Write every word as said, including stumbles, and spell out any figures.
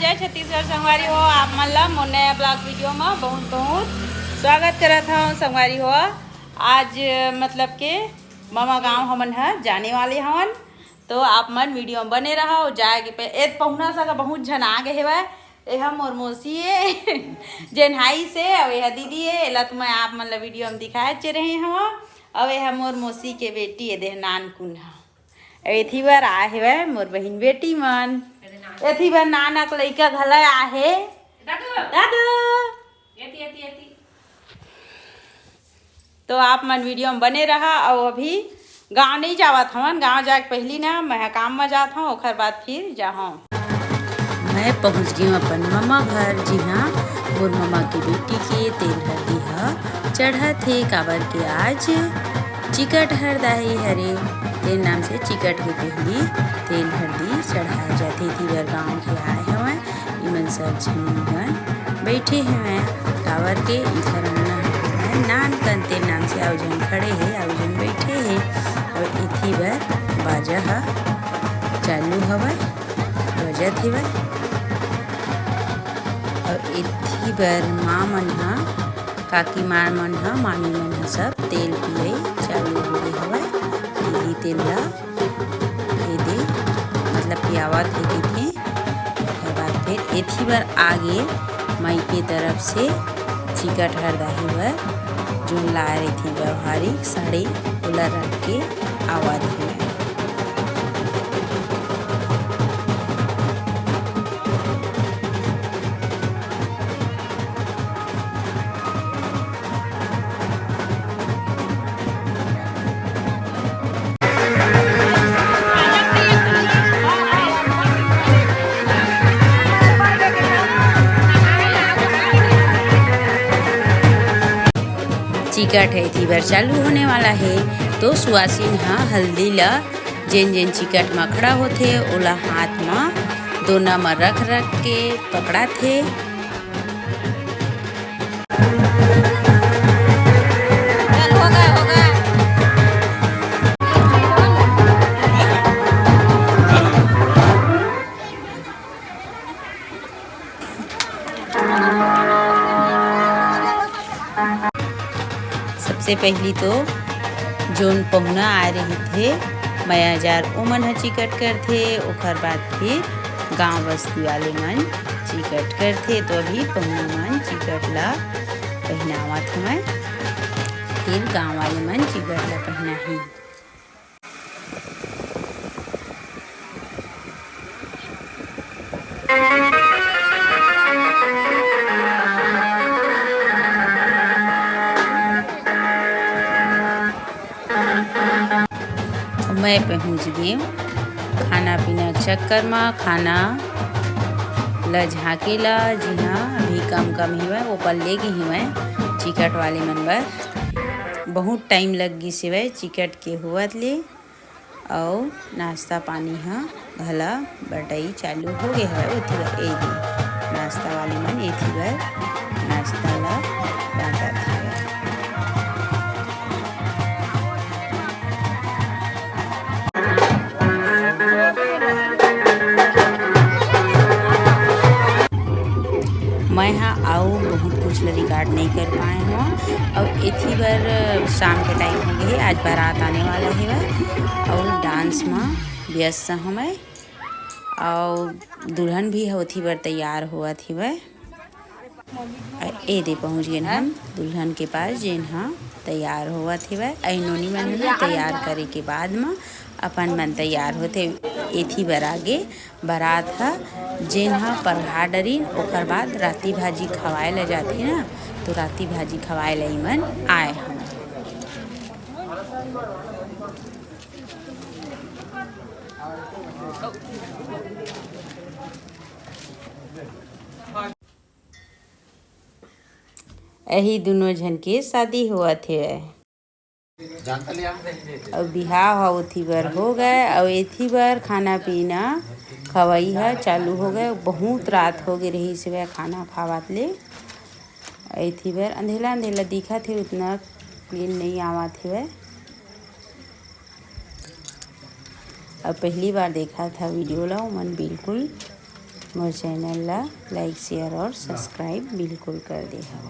जय छत्तीसगढ़ संगवारी हो, आप मन ला मोर नया ब्लॉग वीडियो में बहुत बहुत स्वागत करत हूँ संगवारी हो। आज मतलब के ममा गांव हमन ह जाने वाले हवन, तो आप मन वीडियो में बने रहा। जाए के पे ए पहुना सका बहुत झन आ गए हेवय। एहा मोर मौसी ए जेन हाई से, अउ एहा दीदी ए। एला तो मैं आप मन ला वीडियो में दिखाए चे रहे हव। अउ एहा मोर मौसी के बेटी ए, देह नानकुन ह। एथी बर आए हेवय मोर बहिन बेटी मन। एथी बर नानक लइका घला आहे। दादू। दादू। एती, एती, एती। तो आप मन वीडियो में बने रहा। अउ अभी गांव नहीं जावत हवन, गांव जाए के पहली ना मैं काम में जात हूँ, ओखर बाद फिर जाहूँ। मैं पहुंच गई अपन ममा घर, जिहां मोर ममा के बेटी के तेल हरदी ह चढ़त हे, काबर के आज चिकट हरदाही हरे, तेन नाम से चिकट के पहली तेल हरदी चढ़ाए जाथे। इही बर गांव के आए हवय, इमन सब झन मन बैठे हवय, काबर के इधर अंगना हवय, नान कन तेन नाम से आउ झन खड़े हे, आउ झन बैठे हे, अउ इथी बर बाजा ह चालू हवय, बजत हवय, अउ इथी बर माँ मन ह काकी मार मन ह, मामी मन ह सब तेल पियई चालू हो गे हवय। तिली तेल ल ए दे, मतलब पियावत हे कहिथे। ओकर बाद फिर एथी बर आगे माई के तरफ से चिकट हरदाही बर जोन लाए रहिथे व्यवहारिक साड़ी, ओला रख के आवत हे। चिकट हे, इथी बर चालू होने वाला हे। तो सुवासिन ह हल्दी ल जेन जेन चिकट म खड़ा होथे, ओला हाथ म दोना म रख रख के पकड़ाथे। चल, होगा, होगा। सबसे पहिली तो जोन पहुना आए रहिथे मया जार, ओमन ह चिकट करथे, ओखर बाद फिर गांव बस्ती वाले मन चिकट करथे। तो अभी पहुना मन चिकट ला पहिनावत हवय, फिर गांव वाले मन चिकट ला पहिनाही। मैं पहुंच गेंव खाना पीना के चक्कर म, खाना ल झांके ल, जिहां अभी कम कम हिवय, ओपन ले गे हिवय चिकट वाले मन बर। बहुत टाइम लग गिस हेवय चिकट के होवत ले, अउ नाश्ता पानी ह घला बटई चालू हो गे हवय। ओती बर ए दे नाश्ता वाले मन एती बर नाश्ता ल बांटत हवय। मैं ह अउ बहुत कुछ ल रिकॉर्ड नइ कर पाए हव, अउ एथी बर शाम के टाइम हो गे हे, आज बारात आने वाला हेवय, अउ डांस म व्यस्त हवय, अउ दुल्हन भी ओथी बर तैयार होवत हेवय। अ, ए दे पहुंच गेन हम दुल्हन के पास, जेन ह तैयार होवत हेवय। अ, ए नोनी मन ह ना तैयार करे के बाद म अपन मन तैयार होथे। एथी बर आगे बारात ह, जेन ह परहा डरिन, ओकर बाद राती भाजी खवाए ल जाथे ना, तो राती भाजी खवाए ल इमन आए हवय। एही दुनों झन के शादी होवत हेवय। अउ बिहाव ह ओथी बर हो गए, अउ एथी बर खाना पीना खवई ह चालू हो गए। बहुत रात हो गे रहिस हेवय खाना खावत ले। एथी बर अंधेला अंधेला दिखत हे, उतना क्लीन नइ आवत हेवय। अउ पहली बार देखत ह वीडियो ला, ओमन बिल्कुल मोर चैनल ला लाइक, शेयर और सब्सक्राइब बिल्कुल कर दे हव।